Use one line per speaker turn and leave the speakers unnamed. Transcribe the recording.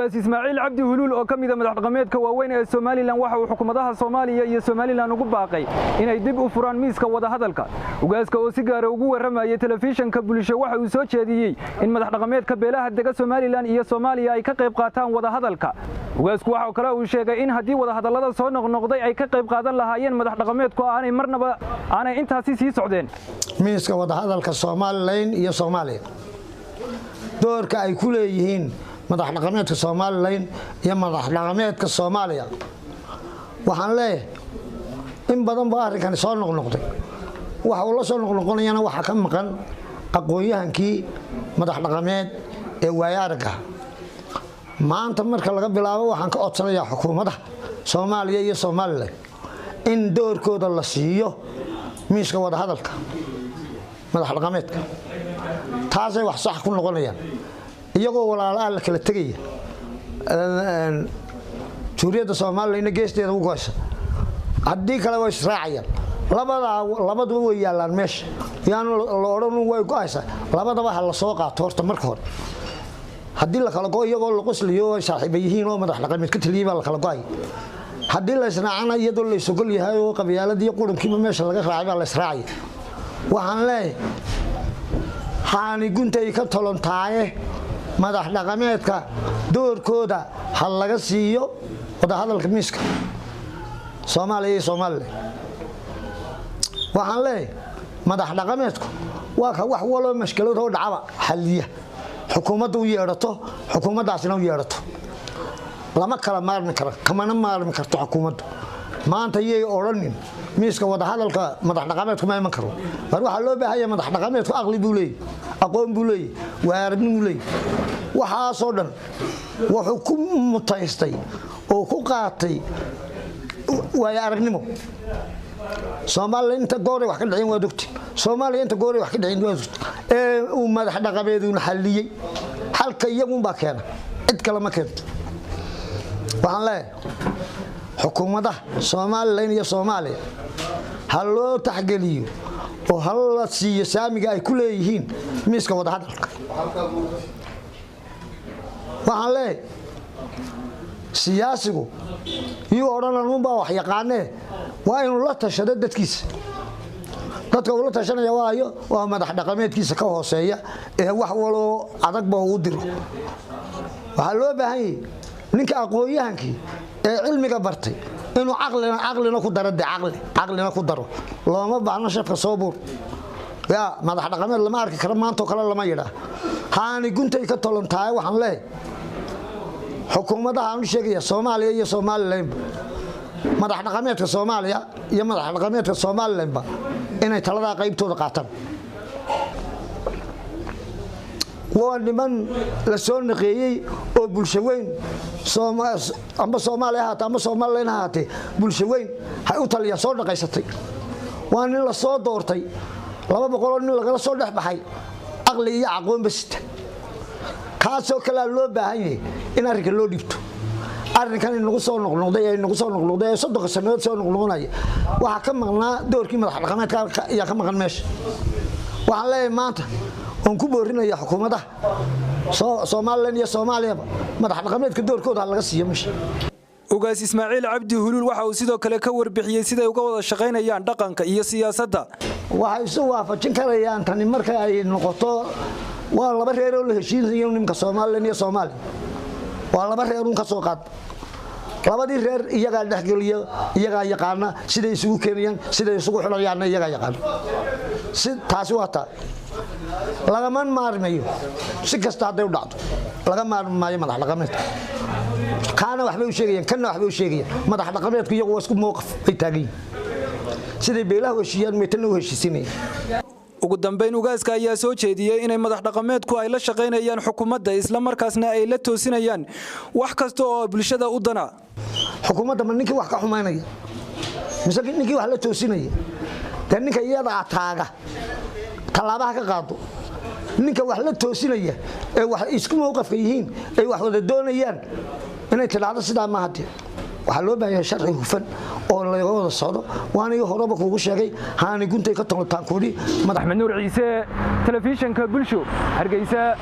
Ugaas Ismaaciil Cabdi Huluul oo ka mid ah madax dhaqameedka waaweyn ee Somaliland waxa uu xukuumadaha Soomaaliya iyo Somaliland ugu baaqay inay dib u furaan miiska wadahadalka. Ugaaska oo si gaar ah ugu warramayay telefishinka Bulsho waxa uu soo jeediyey in madax dhaqameedka beelaha dega Somaliland iyo Soomaaliya ay ka qayb qaataan wadahadalka. Ugaasku waxa kale uu sheegay in haddii wadahadallada soo noqnoqday ay ka qayb qaadan lahaayeen madax dhaqameedku aanay marnaba aanay intaasi sii socdeen.
Miiska wadahadalka Somaliland iyo Soomaaliya, doorka ay ku leeyihiin madax dhaqameedka Somaliland iyo madax dhaqameedka Soomaaliya, waxaan leeyahay in badan baa arrinkani soo noqnoqday. Waxa uu la soo noqnoqonayana waxaa ka maqan aqoon-yahankii madax dhaqameed ee waayo aragga. Maanta marka laga bilaabo waxaan ka codsanayaa xukuumadda Soomaaliya iyo Somaliland in doorkooda la siiyo miiska wadahadalka madax dhaqameedka. Taasay wax sax ku noqonayaan, iyagoo walaalaha la kala tegaya, Juuriyadda Soomalilandna geesteeda u goysa, haddii kale way israacayaan. Labadaa labaduba way yaallaan meesha, yaanu la odhan way go-aysaa. Labadaba ha la soo qaato horta marka hore. Haddii la kala go, iyagoo la qoslayo oo saaxiiba yihiin oo madax dhaqameed ka taliyay baa la kala go-ay. Haddii la israacana, iyadoo la isogol yahay oo qabyaaladii qurunkiiba meesha laga raacay baa la israacaya. Waxaan leeyahay haani guntay ka tolontaaye, madax dhaqameedka doorkooda ha laga siiyo wadahadalka miiska Soomaaliya iyo Somaliland. Waxaan leeyahay madax dhaqameedku waa ka wax waloo mashkiladoo dhacaba xalliya, xukuumadda u yeedhato, xukuumaddaasina u yeedhato. Lama kala maarmi karo, kamana maarmi karto xukuumaddu. Maanta yay odhanin miiska wadahadalka madax dhaqameedku ma iman karo. Mar waxaa loo baahanya madax dhaqameedku aqli buu leeyahy, aqoon buu leeyahy, waaragnimuu leeyahy. Waxaasoo dhan wuxuu ku mutaystay oo ku qaatay waayo aragnimo. Soomaaliya inta gooray wax ka dhicin waad ogti, Soomaaliya inta gooray wax ka dhicin waad ogti ee uu madax dhaqameeduuna xalliyey. Xalka iyagunbaa keena, cid kale ma keento. Waxaan leeyahay xukuumadaha Somaliland iyo Soomaaliya ha loo taxgeliyo oo ha la siiyo saamiga ay ku leeyihiin miiska wadahadalka. Waxaan leeyahay siyaasigu yuu odhanan unbaa wax yaqaanee, waa inuu la tashado dadkiisa. Dadka uu la tashanaya waayo waa madax dhaqameedkiisa ka hooseeya ee wax waloo adagba uu diro. Waxaa loo baahan yahay ninka aqoon-yahankii ee cilmiga bartay inuu caqlina ku daro, de caqlina ku daro. Looma baahno shafka soo buur yaa madax dhaqameed lama arki karo maantoo kale lama yidhaa, haani guntay ka tolontahay. Waxaan leeyahay xukuumadaha aan u sheegaya Soomaaliya iyo Somalilandba, madax dhaqameedka Soomaaliya iyo madax dhaqameedka Somalilandba inay taladaa qaybtooda qaataan. Waa niman la soo naqeeyey oo bulsho weyn, amba Soomaaliya ahaatee amba Somaliland ha ahaatee, bulsho weyn hay u taliyaan soo dhaqaysatay. Waa nin la soo doortay, 200 nin lagala soo dhex baxay, aqli iyo aqoonba sita. Kaasoo kalea loo baahan yahay in arrinka loo dhibto. Arrinkan inagu soo noqnoqday ee inagu soo noqnoqday ee 30-ka sannadood soo noqnoqonaya, waxaa ka maqnaa doorkii madax dhaqameedka ayaa ka maqan meesha. Waxaan leeyahay maanta oon ku boorinaya xukuumadaha Somaliland iyo Soomaaliyaba, madax dhaqameedka doorkooda ha laga siiyo meesha.
Ugaas Ismaaciil Cabdi Huluul waxa uu sidoo kale ka warbixiyey siday uga wada shaqaynayaan dhaqanka iyo siyaasadda.
Waxay isu waafajin karayaan tani marka ay noqoto waa laba reer oo la heshiinayo. Nimka Somaliland iyo Soomaaliya waa laba reer un ka soo qaad. Labadii reer iyagaa dhexgeliya, iyagaa yaqaana siday isugu keenayaan, siday isugu xidhayaanna iyagaa yaqaana. Si taasi waa taa lagama maarmayo. Si kasta hadday u dhacdo laga maarmi maayo madax dhaqameedka. Kaana waxbay u sheegayaan, kana waxbay u sheegayaan. Madax dhaqameedku iyagu waa isku mowqif bay taagan yihiin. Siday beelaha u heshiiyaan maytana u heshiisinayaan.
Ugu dambayn, ugaaska ayaa soo jeediyey inay madax dhaqameedku ay la shaqaynayaan xukuumadda, isla markaasna ay la toosinayaan wax kasta oo bulshada u dana.
Xukuumadda ma ninkii wax ka xumaynaya mise ninkii wax la toosinaya? Dee ninka iyadaa taaga tallaabaha ka qaado. Ninka wax la toosinaya ee wax isku mowqafka yihiin ay wax wada doonayaan inay tidhaahdo sidaa maaha. Dee waxaa loo baahan yahay sharci hufan oo laga wada socdo. Waanigii horeba kuugu sheegay, haani guntay ka tolotaan kuudhi.
Axmed Nuur Ciise, telefishinka Bulsho, Hargeysa.